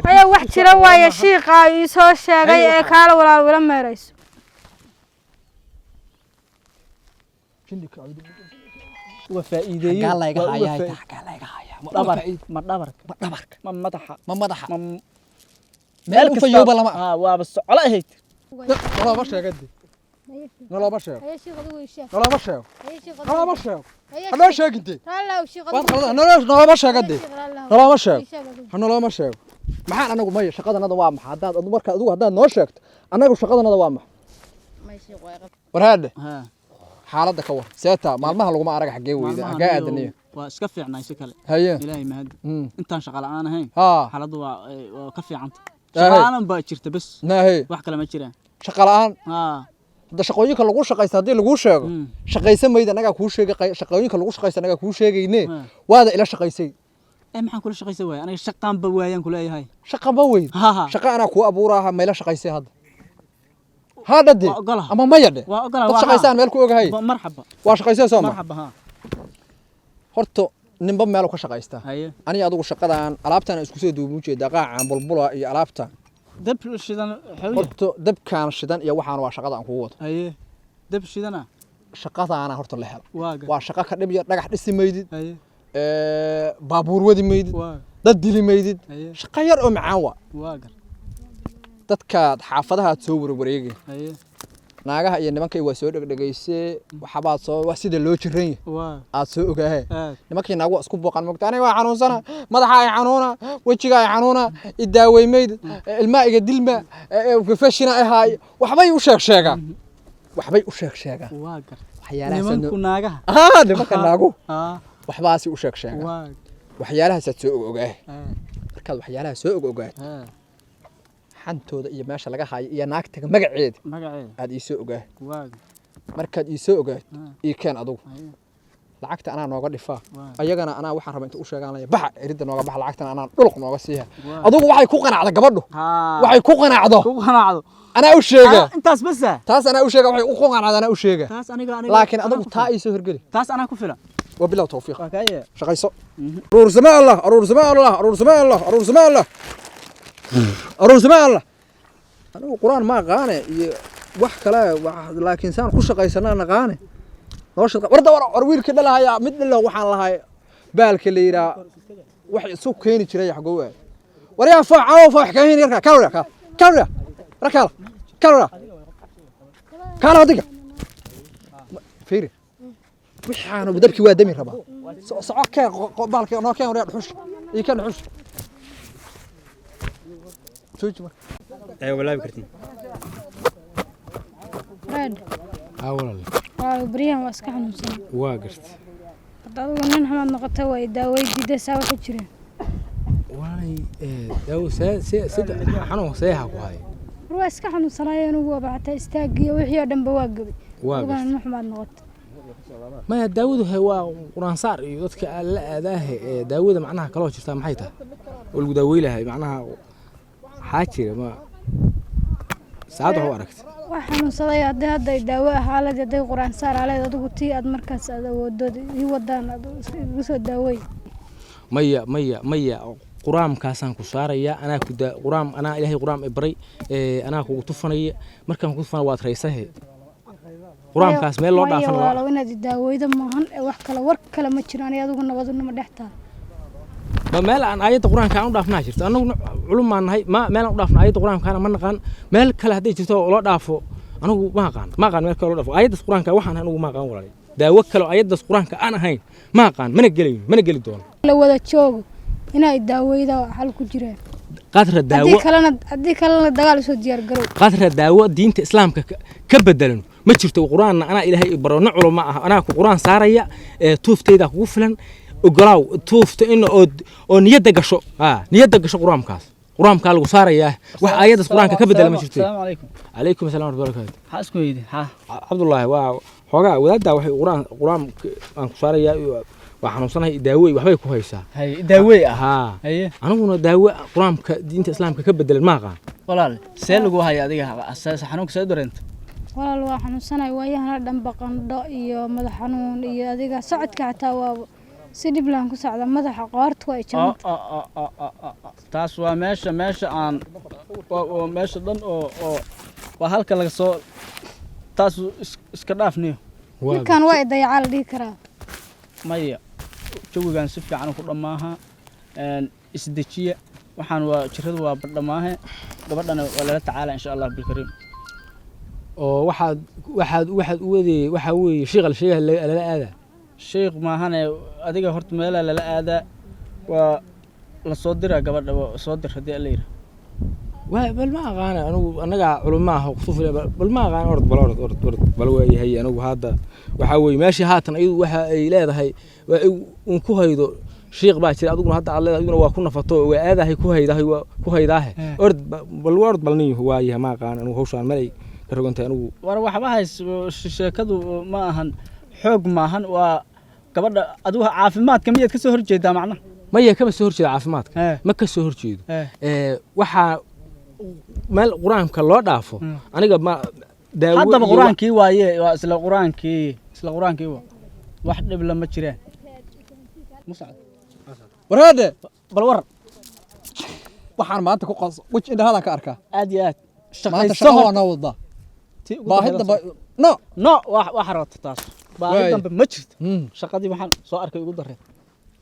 Maya, wax jira waaye shiiqaa ii soo sheegay ee kaala walaal wila meerayso. Uga faa'iideeyo. Xaggaa layga Waa uga hayaa, xaggaa layga hayaa. Ma dhabar, faa'iido? Ma dhabarka? Ma dhabarka? Ma madaxa? Ma madaxa? Ma meel u fayooba lama Ah, waaba socolo ahayd. Nolooma sheego de, nolooma sheego, nolooma sheego, nolooma sheego, hanoo sheegin de. Waad qaldan, nolooma sheego de, nolooma sheego, ha nolooma sheego. Maxaan anagu? Maya, shaqadanada waa maxa? Haddaad adu marka adigu haddaad noo sheegto, annagu shaqadanada waa maxa? War haadhe. Ha. Xaaladda ka war, seeta maalmaha laguma arag, xaggee weyda? Maalmahan Xaggee iyo aadaniyo? Waa iska fiicnay si kale. Haye. Ilaahay mahad. Intaan shaqa la'aan ahayn, xaaladdu waa ka fiicanta. Shaqa la'aan baa jirta bas. Naahe. Wax kale ma jiraan. Shaqa la'aan. Ha. Hadda shaqooyinka lagu shaqaysta haddii laguu sheego, shaqaysan mayda. Annagaa kuu sheegay shaqooyinka lagu shaqaysta annagaa kuu sheegayne. Waada ila shaqaysay. Eh, maxaan kula shaqaysan waaya? Aniga shaqaan ba waayaan kuleeyahay. Shaqa ma weyd. Ha ha. Shaqa anaa kuu abuuraaha, mayla shaqaysay hadda hadha de? Waa ogolaha. Ama maya dhe. Waa ogolaha, dad waa shaqaystaan meel ku ogahay. Marxaba. Waa shaqaysay soo ma? Marxaba, ha. Horta ninba meel ka shaqaystaa. Haye. Aniga adigu shaqadan alaabtan isku soo duubi ujeedaa, qaacaan bulbula iyo alaabtan. Dab shidan xawliya. Horta dabkaan shidan iyo waxaan waa shaqada aan kugu wado. Haye, dab shidana. Shaqadaana horta la helo. Waaga. Waa shaqo ka dhib yar, dhagax dhisi maydid. Haye. Baabuur wadi maydid. Waa. Dad dili maydid. Haye. Shaqo yar oo macaan waa. Waaga. Dadkaad xaafadahaad soo warwareegay. Haye. Naagaha iyo nimankay waa soo dhegdhegaysee, waxabaad soo wax sida loo jiran yahay. Waa. Aad soo ogaahe. Aad. Nimankii naagu waa isku booqan mogta, aniga waa xanuunsana, madaxa ay xanuuna, wejiga ay xanuuna, idaaweymayd, ilmaha iga dilma, fashina ay haay, waxbay u sheeg sheegaan, waxbay u sheeg sheegaan. Waa gar. Waxyaalahaas nimanku naagaha. Ah, nimanka naagu ha waxbaasi u sheeg sheegaan. Waa. Waxyaalahaasaad soo og ogaahe. Aad. Markaad waxyaalaha soo og ogaato, ha xantooda iyo meesha laga haayo iyo naagtaga magaceeda magaceeda aad ii soo ogaahe. Waaga. Markaad ii soo ogaato, ha ii keen adugu. Haye. Lacagta anaa nooga dhifaa. Waa. Ayagana anaa waxaan rabaa inta u sheegaan laya baxa eridda nooga baxa, lacagtana anaa dhuluq nooga siiha. Waa. Adugu waxay ku qanacda gabadhu, ha waxay ku qanacdo ku qanacdo anaa u sheega. Ah, intaas bas ah. Taas anaa u sheega, waxay u qanacda anaa u sheega. Taas aniga laakiin anaa adigu ku taa filan. ii soo horgeli. Taas anaa ku filan. Wabilah tawfiiq. Waa kaaye. Shaqayso. Aruursame Allah, aruursame Allah, aruursame Allah, aruursame Allah, aruursame Allah. Anigu qur-aan ma aqaane iyo wax kale laakiin saan ku shaqaysanaa naqaane nolosha. Warda war wiilkii dhalahayaa mid dhalo waxaan lahay baalka la yidhaa wax isu keeni jiray xagow aad waryaa faa caawo faa wax kaahin yarka kaala kaala kaala war kaala kaala kaala adiga fiiri waxaanu dabkii waa dami rabaa. Soco keen baalka noo keen, waryaa dhuxush ii keen, dhuxush jooji marka. Ay walaabi kartiin. Red. Haa walaal. Waa baryahan waa iska xanuunsan. Waa garta. Hadda adigu nin xumaad noqotay, waa i daaway diiday, saa waxu jireen. Walaalay, daawo see see sida xanuun seeha ku hayo? War waa iska xanuunsanaayo anigu, waaba xataa istaagiyo wixii oo dhanba waa gabay. Waa adiguna garta. Nin xumaad noqotay. Maya, daawadu he waa quraan saar iyo dadka la aadaahe ee daawada macnaha kaloo jirtaa maxay tahay oo lagu daaweylahay macnaha waxaa jira ma saacad wax u aragtay? Waa xanuunsaday, haddii hadda ay daawo ahaaleed, hadday qur-aan saar aaleed, adigu tii aad markaas aad awoodood ii wadaan aad igu soo daawey. Maya, maya, maya, quraamkaasaan ku saarayaa anaa ku daa quraam anaa ilaahay quraam i baray ee anaa kugu tufanaya, markaan kugu tufana waad raysahe, quraamkaas meel loo Maya, dhaafan. Walaalow, inaad i daaweydo maahan ee wax kale, war kale ma jiro, aniga adigu nabadunima dhex taal. Ma meel aan aayadda qur-aanka aan u dhaafnaa jirto? Annagu culum baan nahay, ma meel aan u dhaafno aayadda qur-aankaana ma naqaan. Meel kale hadday jirto oo loo dhaafo anigu ma aqaan, ma aqaan meel kale loo dhaafo aayaddaas qur-aanka waxaan ahay anigu ma aqaan walaal. Daawo kale oo aayaddaas qur-aanka aan ahayn ma aqaan, mana gelayn, mana geli doono. La wada joogo inaa i daaweyda xal ku jiraan. Qadra daawo. Haddii kalena dagaal usoo diyaar garow. Qadra daawo diinta islaamka ka bedelan ma jirto. Qur-aanna anaa ilaahay i baro, na culum ma aha, anaa ku qur-aan saaraya ee tuuftayda kugu filan. Ogolaaw tuufta in oo niyadda gasho, ha niyadda gasho qur-aankaas, qur-aankaa lagu saarayaa, wax aayaddaas qur-aanka ka bedela ma jirto. Asalaamu calaykum. Calaykum asalaam warahmatullahi wabarakaatu. Maxaa isku weydi ha? Cabdullaahi, waa xoogaa wadaaddaa waxay qur-aan qur-aan aan ku saarayaa iyo waa xanuunsanahay daawey waxbay ku haysaa. Haye, daawey ah. Haa. Haye. Aniguna daawo qur-aanka diinta islaamka ka bedelan ma aqaan. Walaal, see lagu haya adiga? Xanuunka see dareento? Walaal, waa xanuunsanay waayahana dhanba, qandho iyo madax xanuun iyo adiga socodka xataa waa Si dhib laan ku socda, madaxa qoortu waa jabanta. Taas waa meesha aan waa meesha dhan oo waa halka laga soo taas iska dhaafniyo. Ninkan waa i dayacaa la dhihi karaa. Maya, jawigan si fiican ku dhammaaha. Isdejiya, waxaan waa jiradu waa badhamaahe, gabadhana waa lala tacaala insha Allah bilkariim. Oo waxaad u wadeeyey waxaa weeye shiiqa la sheegaya lala aadaa. Sheekh maahane, adiga horta meelaa lala aadaa, waa la soo diraa gabadha, waa soo dir haddii alla yidhi. Waa bal ma aqaana anigu, annagaa culimo ah kutufle, bal ma aqaan. Orod bal, orod orod orod bal. Waayahay, anigu hadda waxaa weeye meeshii haatan iyadu waxa ay leedahay waa un ku haydo shiiq baa jira, adiguna hadda aad leedahay, adiguna waa ku nafato, waa aadahay ku haydahay, waa ku haydaahe. Orod bal, orod bal nin yahu. Waayahay, ma aqaan anigu hawshaan malay ka rogantahay anigu. War waxba hays, sheekadu ma ahan xoog maahan, waa gabadha. Adigu caafimaadka miyaad ka soo horjeedaa macnaha? Maya, kama soo horjeedo caafimaadka. Ma ka soo horjeedo. Waxaa meel qur-aanka loo dhaafo aniga ma daawo haddaba iyo qur-aankii waaye, waa isla qur-aankii, isla qur-aankii wa wax dhib lama jiraan. Musacad. Warhaade. Bal war. Waxaan maanta ku qas wij indhahadan ka arkaa. Aad iyo aad. Maanta shaqayso shaqo waa horta. Noo wadaa. Tii ugu baahi dambayda dambe no. No, waa xaroota taas, baahi Waay. dambe ma jirto. Shaqadii waxaan soo arkay ugu dareen.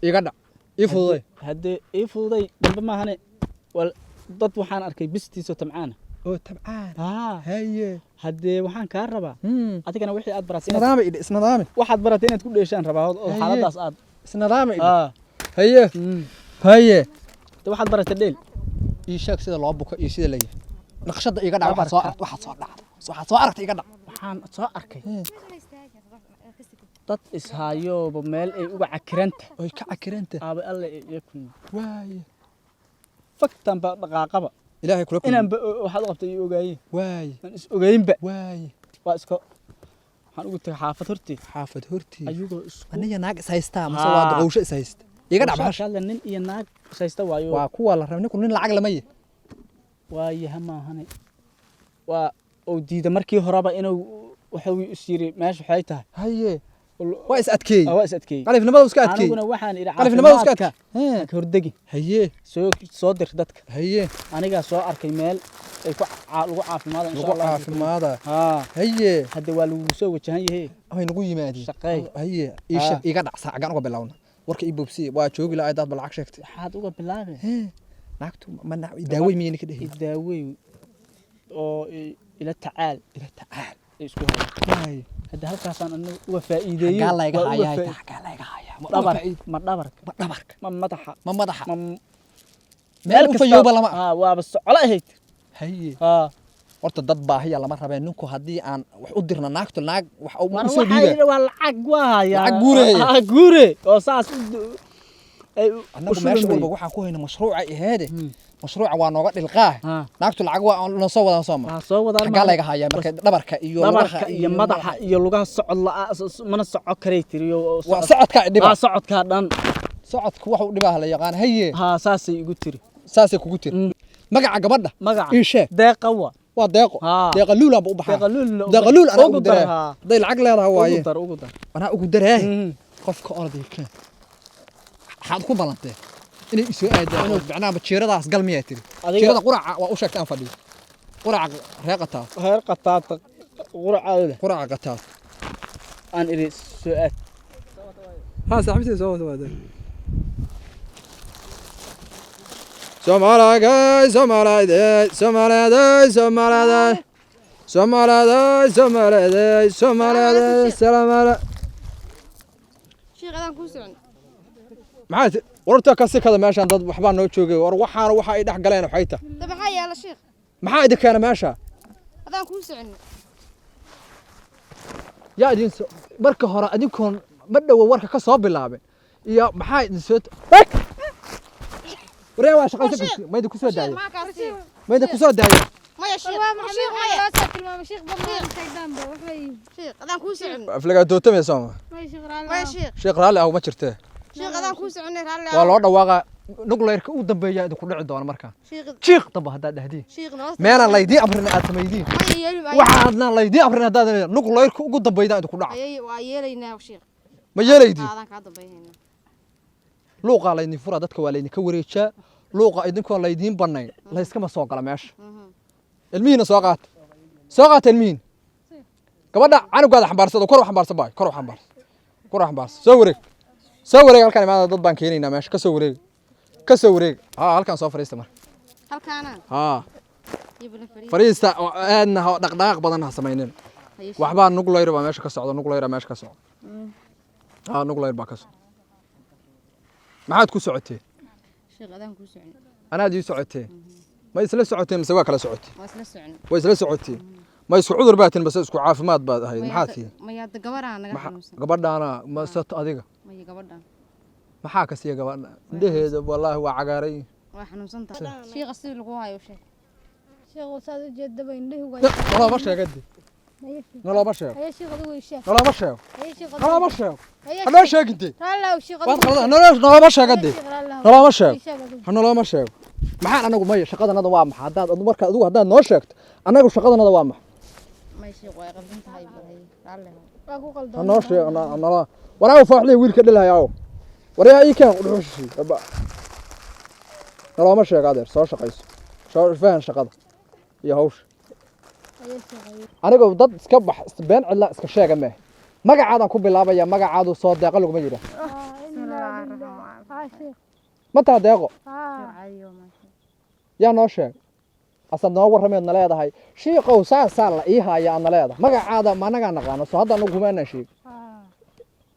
Iga dhac, ii fududay. Haddee ii fududay dambe maahane, wal dad waxaan arkay bistiisoo tamcaana. Oo tabcaan. Haa. Haye. Haddee waxaan kaa rabaa adigana wixii aad baratay inaad Isnadaami idhe, isnadaami. Waxaad baratay inaad ku dheeshaan rabaa oo Haye. xaaladaas aad Isnadaami idhe. Haa. Haye haye. De waxaad baratay dheel. Ii sheeg sida loo buko iyo sida la yahay naqshada. Iga dhac waxaad soo Dhabarka. aragt, waxaad soo dhacda, waxaad soo aragtay iga dhac. Waxaan soo arkay dad ishayooba meel ay uga cakiranta. Oy ka cakiranta. Aaba alle iyo kun. Waaye. Faktanba dhaqaaqaba. Ilaahay kula kulmi. Inaanba waxaad u qabtay iyo ogaaye. Waaye. Aan is ogeynba. Waaye. Waa iska waxaan ugu tagay xaafad horteed. Xaafad hortii. Ayagoo isku Aniga naag is haystaa mase waa Haa. duqowsho is haysta? Iga dhac bahasha. Hadla nin iyo naag is haysta waayo. Waa kuwa la raba, ninku nin lacag lama ye. Waayaha maahane, waa uu diida markii horeba inuu wuxuu is yiri meesha waxay tahay. Haye, waa is adkeeyey. Waa is adkeeyey. Qalifnimada iska adkeeyey. Aniguna waxaan idhi Qalifnimada iska caafimaadka adkeeyey. ha ka hordegi. Haye. Soo dir dadka. Haye. Anigaa soo arkay meel ay ku lagu caafimaado insha Lagu Allah. caafimaada. Haa. Haye. Hadda waa lagu soo wajahan yahay. Way nagu yimaadeen. Shaqeey. Haye, ii sheeg. Haa. Iga dhac saacan uga bilowna warka, ii boobsiye, waa joogi lahaa daad ba lacag sheegtay. Waxaad uga bilaabay. Hee, lacagtu ma daawey miyayna ka dhehin? Idaawey oo ila tacaal. Ila tacaal. Ay isku hayo. Waaye. Hadda halkaasaan anigu uga faa'iideeyo. Xaggaa layga waa uga hayaa, xaggaa layga hayaa. Ma uga dhabar faa'iid- ma dhabarka. Ma dhabarka. Ma madaxa. Ma madaxa. Ma meel u fayooba lama ah. Haa, waaba socolo ahayd. Haye. Haa. Horta dad baahiya lama rabeen ninku haddii aan wax u dirna naagtu naag wax u War soo waxaa dhiiba. yidhi waa lacag waa hayaa. Lacag guureeya. Haa, guure oo saas u ay Annagu u meesha shuban walba weye. waxaan ku hayna mashruuca iheede, mashruuca waa nooga dhilqaa. Haa. Naagtu lacag waa noo soo wadaan soo ma? Waa soo wadaan. Xaggaa layga hayaa marka dhabarka iyo dhabarka lugaha iyo madaxa iyo lugaha socod la'a mana soco karay tiri oo waa socodkaa dhiba. Haa, socodkaa dhan. Socodku wax u dhibaa la yaqaan. Haye. Haa, saasay igu tiri. Saasay kugu tiri. Magaca gabadha magaca ii sheeg. Deeqa wa. Waa Deeqo. Haa. Deeqa luulaan ba u baxaa. Deeqa luul. Deeqa luul anaa ugu ugu dar daree. Haa. Hadday lacag leedahay waaye. Ugu dar, ugu dar. Anaa ugu daree. Qofka orday keen, waxaad ku ballantee inay isoo aadaan oo macnaha jiiradaas gal miyaa tiri? Adiga- Jiirada quraca waa u sheegtay aan fadhiyo quraca reer Qataad. Reer Qataata quracaada. Quraca Qataad. Aan idhi soo aad. ها صاحبتي سو سو Somalagay, Somalagay, Somalagay, Somalagay, Somalagay, Somalagay, Somalagay, Somalagay. Sheekh, adaan kuu socon. Maxaa warta ka sikada meeshaan dad waxbaa noo joogay. War waxaana waxa ay dhex galeen waxay tahay. Da maxaa yaala, sheekh? Maxaa idin keena meesha? Adaan kuu socon. Yaa idin soo marka hore adinkoon ma dhowo warka ka soo bilaabin iyo maxaa idin soo waryaa waa shaqaysan karti ma idin ku soo Sheekh, daayay? maxaa kaa sii? Ma idin ku soo daayay? Maya, sheekh. Waa maxay? Sheekh, maya. Loo soo tilmaamay sheekh bamaan shaydaan ba waxay. Sheekh, adaan kuu socon. Aflagaa dootamay sooma? May sheekh raalli maya ah. Sheekh. Sheekh raalli ah ma jirtee. Sheekh, adaan kuu soconay, raalli. Waa loo dhawaaqa nuclearka u dambeeya idinku dhici doona markaa. Sheekh. Jiiq damba haddaad dhahdiin. Sheekh, noo. Meelaan laydii amrin aad samaydiin. Maya, yeeli maayo. Waxa aadnaan laydii amrin haddaad nuclearka ugu dambeeyda idinku dhaca. Ayay waa yeelaynaa, sheekh. Ma yeelaydiin? Adaan kaa dambeynayna. Luuqaa laydin furaa, dadka waa laydinka wareejaa. Luuqa idinkoo laydiin bannayn layskama soo gala meesha. Ilmihiina soo qaata, soo qaata ilmihiina. Gabadha canugaada xambaarsado, kor u xambaarsan baay, kor u xambaarsan, kor u xambaarsan. Soo wareeg, soo wareeg. Halkaan imaada, dad baan keenaynaa meesha. Ka soo wareeg, ka soo wareeg. Haa, halkaan soo fadhiista marka. Halkaana. Haa. Iyo bala fariis. Fadhiista oo aadna ha dhaqdhaqaaq badan ha samaynin. Haye sheekh. Waxbaa nuclear baa meesha ka socda, nuclear meesha ka socda. Haa, nuclear baa ka socda. Maxaad ku socotee? Sheekh, adaan kuu soconay. Anaad ii socotee? Ma isla socoteen mise waa kala socoteen? Waa isla soconay. Waa isla socoteen. Ma isku cudur baa tihin mase isku caafimaad baad ahayd? Maxaa tihin? Maya, hadda gabaraa naga xanuunsan. Gabadhaana mase adiga? Maya, gabadhaan. Maxaa ka siiya gabadha? Indhaheeda wallaahi waa cagaaran yihiin. Waa xanuunsan tahay shiiqa, sidii lagu hayo sheeg. Sheekhu, saad u jeedaba indhihi waa Nalooma sheego de. Haye sheekh. Nalooma sheego. Haye sheekh, adigu ii sheeg. Nalooma sheego. Haye sheekh. Nalooma sheego. Haye. Hanoo sheegin de. Raallahu sheekh. Waad qaldan. Nalooma sheego de. Nalooma sheego. Ha, nalooma sheego. Maxaan anagu? Maya, shaqadanada waa maxa? Haddaad adu marka adigu haddaad noo sheegto, annagu shaqadanada waa maxa? Maya shiiq, waa qaldan tahay bal, haye raalli ahow. Waa ku qaldan. Ha noo sheego nala. Waraaw faaxliya wiilka dhilaya aw. Waryaa, ii keen dhuxushii. Nalooma sheego adeer, soo shaqayso, soo fahan shaqada iyo hawsha. Haye sheekh, haye. Aniga dad iska bax been cidla iska sheega mee. Magacaadaan ku bilaabaya. Magacaadu soo Deeqo laguma yidhaah? Haa sheekh. Ma taa Deeqo? Haa. Caadiyo maasha. Yaa noo sheeg asaad noo warrameed na leedahay shiiqow, saasaa la ii haaya aadna leedahay. Magacaada ma annagaa naqaano? Soo hadda anagu kuma aanaan sheegin. Haa.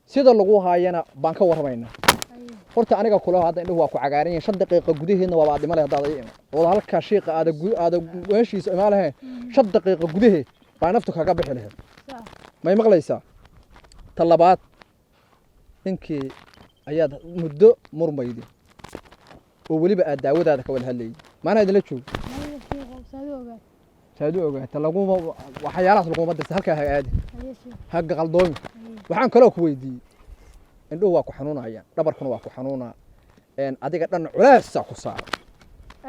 Sida lagu haayana baan ka warramaynaa. Haye. Horta aniga kula hadda indhuhu waa ku cagaaran yihiin. 5 daqiiqo gudaheedna waaba aad dhima leh haddaad ii iman wada halkaa shiiqa aada aada meeshiisa imaan lahayn. 5 daqiiqo gudaheed baa naftu kaga bixi lahayd. Sax. May maqlaysaa? Ta labaad, ninkii ayaad muddo murmaydi oo weliba aad daawadaada ka wada hadlayay, maanaa idinla joogo? Maya shiikhow, saad u ogaad? Saad u ogaata laguma waxyaalahaas laguma dirta. Halkaa ha aadin. Haye sheekh. Ha qaldoomi. Waxaan kaloo ku weydiiyey, indhuhu waa ku xanuunayaan, dhabarkuna waa ku xanuunaa, adiga dhan culeysaa ku saara,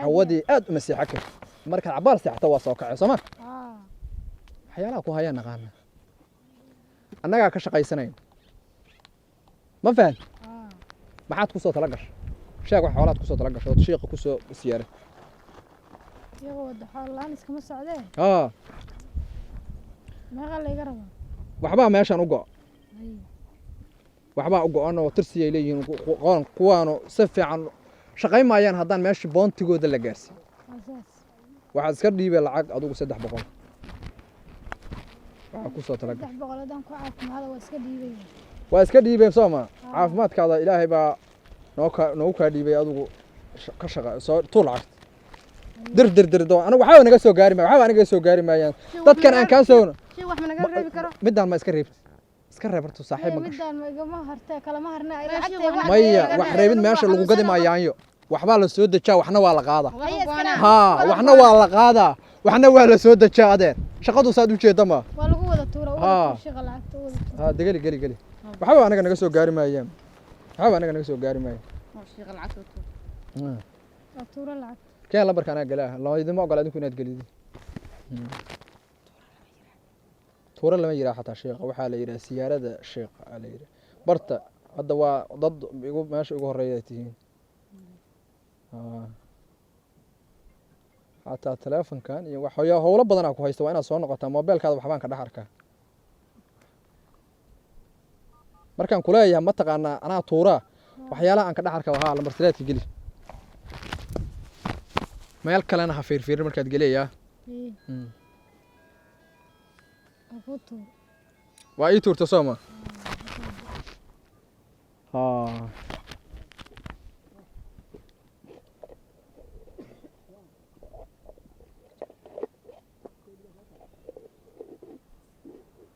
hawadii aad uma seexan karti. Markaad cabaar seexato waa soo kacay, sooma? Haa. Waxyaalaha ku hayaan naqaana, annagaa ka shaqaysanayn. Ma fahan? Haa. Maxaad kusoo tala gashay? Sheeg wax xoolaad kusoo tala gashay ood shiiqa kusoo siyaaray. Iyagoo wada xoolo la'aan iskama socdee. Haa. Meeqa layga rabaa? Waxbaa meeshan u go. Haye. Waxbaa u go-an oo tirsiyay leeyihiin. Kuwaanu si fiican shaqayn maayaan haddaan meesha boontigooda la gaarsiin. Waa saas. Waxaad iska dhiibay lacag adugu 300 waxaa kusoo tala gashay. 300 haddaan ku caafimaado waa iska dhiibaya. Waa iska dhiibeen, soo ma? Caafimaadkaada Ilaahay baa noo ka noogu kaa dhiibay. Adigu ka shaqa soo tuur lacagta, dir dir dir doo. Anigu waxba naga soo gaari maayo, waxba aniga soo gaari maayaan dadkan aan kaa soo Shiiq, wax ma naga reebi karo? Midaan ma iska reebti? Iska reeb horta, saaxiib ma gasho. Midaan ma igama hartee, kalama harna ay Maya, lacagtay sheekh, wax. Maya, Naga wax reeb, reebid meesha lagu gadi xanuunsanaa. maayaanyo. Waxbaa la soo dejaa, waxna waa la qaadaa. Wax u go'anaa. Haa, waxna waa la qaadaa, waxna waa la soo dejaa adeer. Shaqadu saad u jeeda ma? Waa lagu wada tuura, u wada Haa. tuur shiiqa lacagta, u wada tuur. Haa, de geli geli geli. Waxba anaga naga soo gaari maayaan, waxba anaga naga soo gaari maayaan. Shiiqa lacagta u tuur. Waa tuura lacagta. Keen lambarka, anaa galaa. Lama idinma ogola idinku inaad gelidin. Tuura lama yidhaha xataa sheekha, waxaa la yidhaha siyaarada sheekha aa la yidhaha. Barta hadda waa dad igu meesha ugu horeeya ay tihiin. Haa. Xataa teleefonkan iyo wax howlo badanaa ku haysta, waa inaad soo noqotaa. Mobeelkaada waxbaan ka dhex arkaa markaan kuleeyahay. Ma taqaanaa anaa tuuraa waxyaalaha aan ka dhex arkaa? Haa, lambar sireedka geli, meel kalena ha fiirfiirin markaad geliyaa. Haye. Waa kuu tuur. Waa ii tuurta, soo ma? Haa.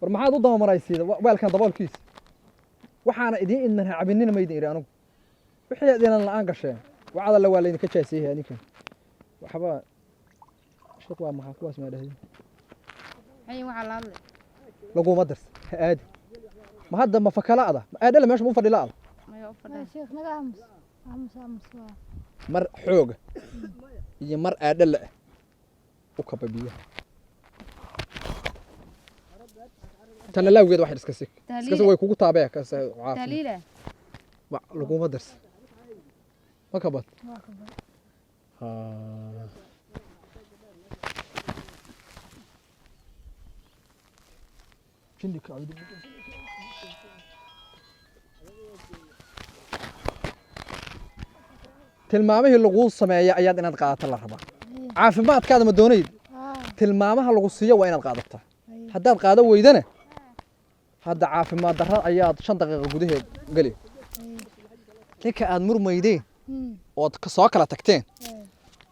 War maxaad u dabamaraysiida weelkan daboolkiisa? Waxaana idiin idman ha cabinina maydin idhi anigu. Wixii aad inan la'aan gasheen wacad alle waa laydinka jaasiyahay adinkan. Waxba sheekh waa maxaa kuwaas maa dhahdin? Haye, waxaa la hadlay. Laguma darsa, ha aadi. Ma hadda ma fakala'da ma aadhala meesha ma u fadhi la'da? Maya, u Maya fadhiya. sheekh, naga aamus, aamus, aamus waa. Mar xooga iyo mar aadhala ah u kaba biyaha. Tana laawgeed wax iska sig iska sig. Tahliila. Way kugu taabee ka caafimaad. Tahliila. Laguma darsa. Ma ka bad? Waa ka bad. Haa. Jinni ka cawdi. Tilmaamihii laguu sameeya ayaad inaad qaadato la rabaa. Caafimaadkaada ma doonayd? Haa. Tilmaamaha lagu siiyo waa inaad qaadataa. Haye. Haddaad qaado weydana, hadda caafimaad darra ayaad 5 daqiiqo gudaheed geli. Ninka aad murmaydeen ood ka soo kala tagteen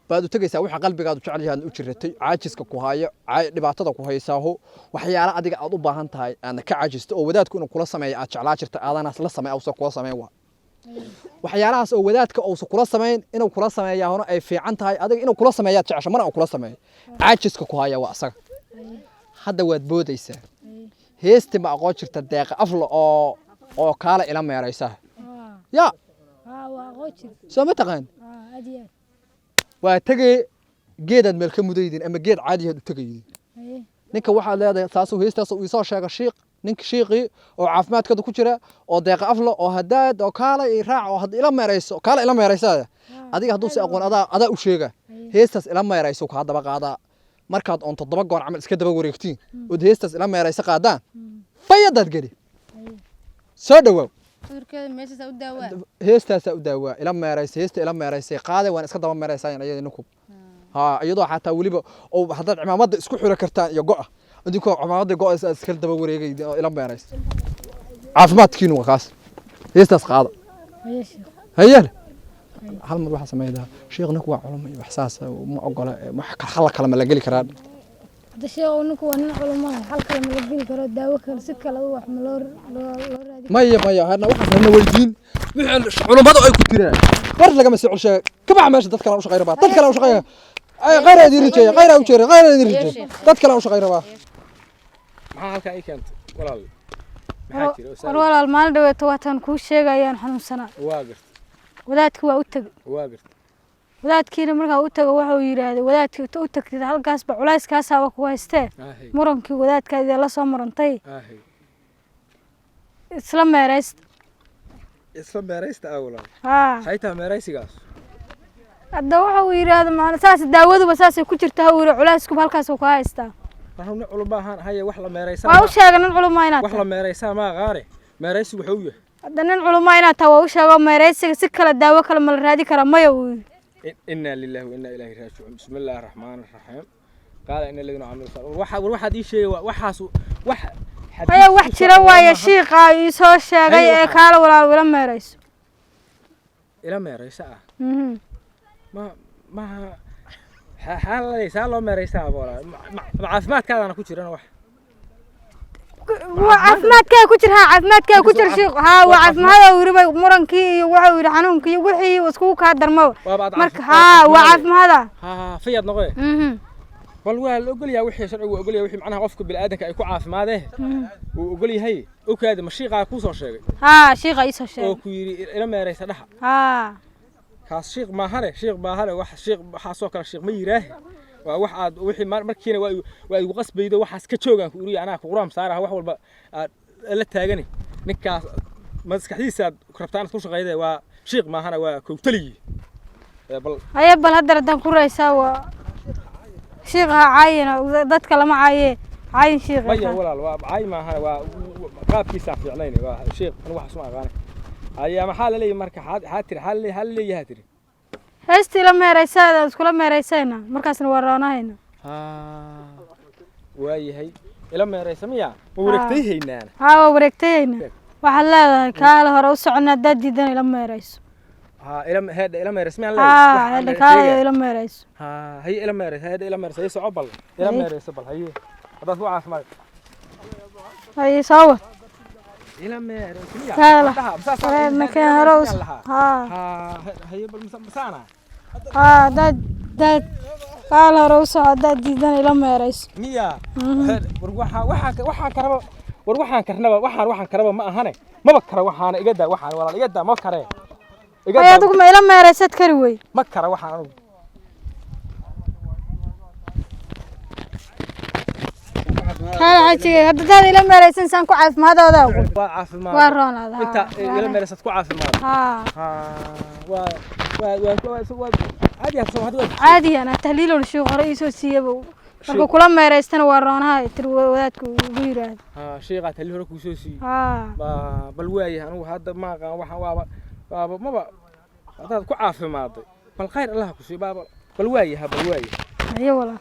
baad u tegaysaa. Waxa qalbigaadu jecel yahay aad u jiratay, caajiska ku hayo, dhibaatada ku haysaaho, waxyaala adiga aad u baahan tahay aadna ka caajisto oo wadaadku inuu kula sameeyo aad jeclaa jirta, aadanaas la sameey ausan kula sameyn, waa waxyaalahaas oo wadaadka uusan kula samayn inuu kula sameeyaahuna ay fiican tahay. Adiga inuu kula sameeyaad jecesho, mana uu kula sameeyo. Caajiska ku haya waa asaga. Hadda waad boodaysaa. Heesti ma aqoon jirta Deeqa Afla oo kaala ila meeraysaa? Haa. Yaa. Haa, waa aqoon jir. Soo ma taqaan? Haa, aad iyo aad. Waa tegee, geedaad meel ka mudaydin ama geed caadiyaad u tegaydin. Haye. Ninka waxaad leedahay saasuu heestaas uu isoo sheega shiiq, ninka shiiqii oo caafimaadkada ku jira oo Deeqa Afla oo hadaad oo kaala i raac oo had ila meerayso, kaala ila meeraysaa. Adiga hadduu si aqoon adaa u sheega. Heestaas ila meerayso kaa daba qaadaa. Markaad oon 7 goor camal iska daba wareegtiin ood heestaas ila meerayso qaadaan, fayadaad geli. Soo dhawaaw. Cudurkeeda meeshaas u daawaa. Heestaasaa u daawaa. Ila meeraysa, heesta ila meeraysay qaade, waan iska daba meeraysaan iyada ninku. Haa, iyadoo xataa weliba oo haddaad cimaamadda isku xiro kartaan iyo go'a, idinkoo cimaamadda go'a is iska daba wareegay oo ila meeraysa. Caafimaadkiinu waa kaas. Heestaas qaada. Haye, sheekh. Hayeele, hal mar waxaa sameeydaa sheekh, ninku waa culimo iyo wax saas ma ogola, wax xalla kale ma la geli karaa? Hadda sheekh, ninku waa nin culimo ah, xal kale ma la geli karo? Daawo kale, si kale wax ma loo raadi? Maya, maya, hadna waxaas hana weydiin. Wixii culummadu ay ku tiraan war lagama soo celsheega. Ka bax meesha. Dad kale u shaqay rabaa, dad kale u shaqay. Ay khayr idin rijeeya, khayr u jeera, khayr idin rijeeya, dad kale u shaqay rabaa. Maxaa halkaa ii keentay, walaal? Maxaa jira oo War walaal, maalin dhaweeto waataan kuu sheegayaan xanuunsanaa. Waa gartay. Wadaadkii waa u tegey. Waa gartay. Wadaadkiina markaa u tago wuxuu yidhaahday, wadaadkii inta u tagtid halkaasba culayskaasaaba ku haystee, Ahay. murankii wadaadkaadii la soo murantay, Ahay. isla meeraysta. Isla meeraysta ah, walaal? Haa. Maxay tahay meeraysigaas? Hadda wuxuu yidhaahda macna saas daawaduba saasay ku jirta, ha uu yidhi, culayskuba halkaasuu kaa haystaa. Waxaan nin culum ahaan haya wax la meeraysaa. Waa u sheegay nin culuma inaad Wax la tahay. meeraysaa ma aqaane. Meeraysigu wuxuu yahay? Hadda nin culuma inaad tahay waa u sheego. Meeraysiga si kale, daawo kale ma la raadi karaa? Maya, uu yidhi. Inna lillahi wa inna ilayhi raaji'uun. Bismillahi rahmaani rahiim. Qaala inna alladhina amilu salih waxa war waxaad ii sheegay waxaas wax Maya, wax jira waaye, shiiqaa ii soo sheegay. Haye, ee kaala walaal ila meerayso. Ila meeraysa ah? Mhm. Ma xaa saa loo meeraysaa, walaal? Ma caafimaadkaadana ku jirana wax? Waa caafimaadkaa ku jir. Haa, caafimaadkaa ku jir shiiq. Haa, waa caafimaad uu yidhi bay murankii iyo wuxuu yidhi xanuunkii iyo wixii iskugu kaa darmaba. Waaba aad Marka haa, waa caafimaada. Haa, fayaad noqoe. Mhm. Bal waa la ogol yahay wixii sharcigu waa ogol yahay, wixii macnaha qofka bini'aadanka ay ku caafimaadee wuu ogol yahay. Okaadi, ma shiiqaa kuu soo sheegay? Haa, shiiqa ii soo Oo sheegay. ku yidhi ila meeraysa dhaxa? Haa. Kaas shiiq maahane, shiiq maahane. Wax shiiq waxaasoo kale shiiq ma yiraahe. Waa wax aad wixii markiina waa igu qasbaydo. Waxaas ka joogaan ku uriya, anaa ku quraam saaraha, wax walba aad la taagani. Ninkaas maskaxdiisaad rabtaa inaad ku shaqaydee, waa shiiq maahana, waa kowtaligii. Bal Haye, bal hadda haddaan ku raysaa waa shiiqa ha caayina, dadka lama caaye, caayin shiiqa. Maya walaal, waa caay maahana, waa qaabkiisaa fiicnayn. Waa shiiq, anigu waxaas ma aqaane. Ayaa maxaa la leeyahay marka? Xaa tiri xaa la leeyahay tiri? Heestii la meeraysaada iskula meeraysayna, markaasna waa roonahayna. Waayahay, ila meeraysa miya? Ma wareegtay haynaana? Haa, waa wareegtayayna. Waxaad leedahay kaala hore u socona, haddaad diidan ila meerayso. Haa, ila heedha, ila meeraysa miyaan Haa. leeyahay? Heedha, kaala ila meerayso. Haa, haye, ila meeraysa, heedha, ila meeraysa. Haye, soco bal, ila Haye. meeraysa bal. Haye, haddaad ku caafimaad. Haye, soo wad. Ila meeraysa miya? Kaala. Dhaha, Makeen hore u lahaa. Haa. Haa, haye, bal masaana. Haa, haddaad kaala hore u soco, haddaad diidan ila meerayso. Miya? War waxaan karaba, war waxaan karnaba, waxaan karaba ma ahane, maba kara waxaana. Iga daa waxaan, walaal, iga daa, ma karee, iga Haye. daa. Adigu ma ila meeraysaad kari wey? Ma kara waxaan anigu. Kaala xajigay, hadda hadaad ila meeraysan saan ku caafimaadooda Waa caafimaad. Waa roonaada. Inta ila meeraysaad ku caafimaad. Haa. Haa, waa. Waa waa waa waa caadi ah soo hadda. Caadi ana tahliilon shiiq hore iisoo siiyaba, marka kula meeraystana waa roonaha tiri wadaadku ugu yiraahdo. Ha, sheekha tahliil hore kuu soo siiyey? Haa. Bal waayahay, anigu hadda ma aqaan waxaan waaba maba haddaad ku caafimaaday, bal khayr Allah ku siiyo baaba. Bal waayaha, bal waayahay. Haye walaal.